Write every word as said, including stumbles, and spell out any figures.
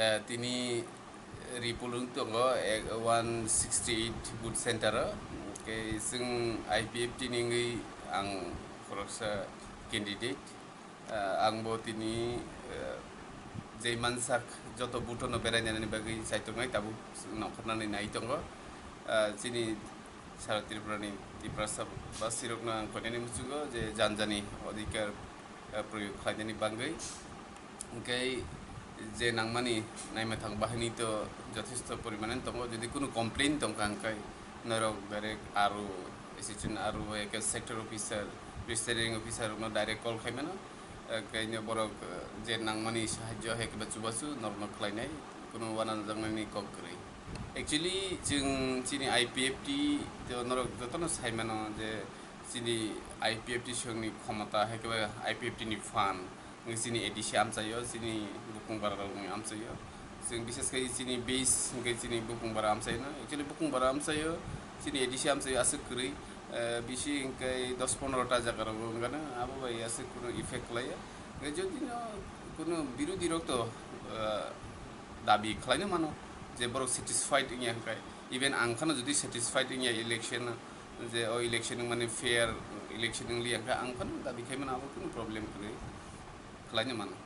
Eh, tini report wng tongo, eh, one sixty eight booth center o. Hwnkhe chwng I P F T ni wngwi ang khoroksa candidate. Eh, ang bo tini, eh, jei mansak joto booth no berai nani bagwi chaitongnai tabuk nongkhornani nai tongo. Eh, chini sara Tripura ni Tiprasa basirokno ang koinani muchungo je janjani odhikar, eh, proyog khlainani bagwi. Hwnkhe je nangmani naimwthang bahaini to jothesto porimane tongo, jodi kunu complain tongkha hwnkhe norok direct R O, assistant R O, eke sector officer, presiding officer rokno direct call khaimano. Hwnkhe borok, eh, je nangmani sahajyo hai khe chubachu norokno khlainai, kunu uanajaknani kok kwrwi. Actually, chwng chini I P F T to norok jotono saimano je chini I P F T songni khomota hai khe I P F T ni fund. Wngwi chini A D C amchaio, chini bukung bara rok wngwi amchaio. Chwng bises khe chini base hwnkhe chini bukung bara amchaino. Actually bukung bara amchaio, chini A D C amchaio aswk kwrwi, eh, bisi hwnkhe dos pondro ta jaga rok wngkha na, abo bai aswk kunu effect khlaiya. Hwnkhe jodi no kunu birodhi rok to, eh, dabi khlaino mano je borok satisfied wngya hwnkhe, even ang phano jodi satisfied wngya election, je o election wngmani fair election wngli hwnkhe ang phano dabi khaimano, abo kunu problem kwrwi khlaino mano.